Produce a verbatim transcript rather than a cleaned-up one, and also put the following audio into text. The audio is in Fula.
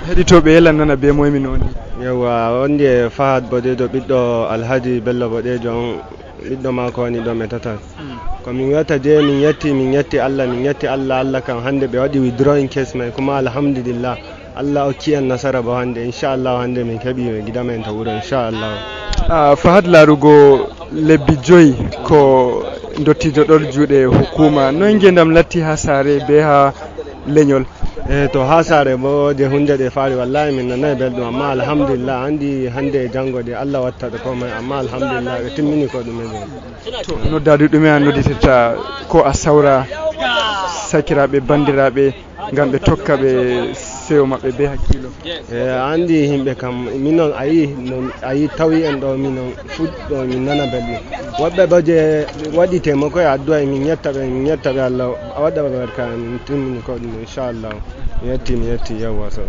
Heɗitooɓe yelan nana be moye mi nooni. Yawwa, on ndi e Fahad Bodejo, ɓiɗɗo Alhaji Bello Bodejo on, ɓiɗɗo maako woni ɗo mi tata. Ko min wiyata je, min yetti, min yetti Allah, min yetti Allah, Allah kam hannde ɓe waɗi withdrawing case mai, kuma alhamdulillah, Allah okki en nasara bo hannde, inchallahu hannde min keɓi gida men to wuro, inchallahu. Ah, Fahad, laarugo lebbi joyi ko ndottijo ɗon juuɗe hukuma, noy ngendam latti ha saare be ha leñol? E to ha saare bo je hunde ɗe faari, wallahi min nanay belɗum, amma alhamdulillah, andi hande e jango de Allah watta ɗo komai, amma alhamdulillah ɓe timmini ko ɗume be. To noddaɗo, ɗume a nodditirta, ko a sawra sakiraɓe, bandiraɓe, ngam ɓe tokka ɓe sewo maɓɓe be hakkilo? E a andi himɓe kam, minon a yi non, a yi tawi en ɗo, minon fuɗɗo min nana belɗum. Woɓɓe bo je waɗi taimako e addu'a, min yetta ɓe, min yetta ɓe, Allah waɗa barka, min timmini ko ɗum, inchallah. Mi yetti, mi yetti, yawwa, so.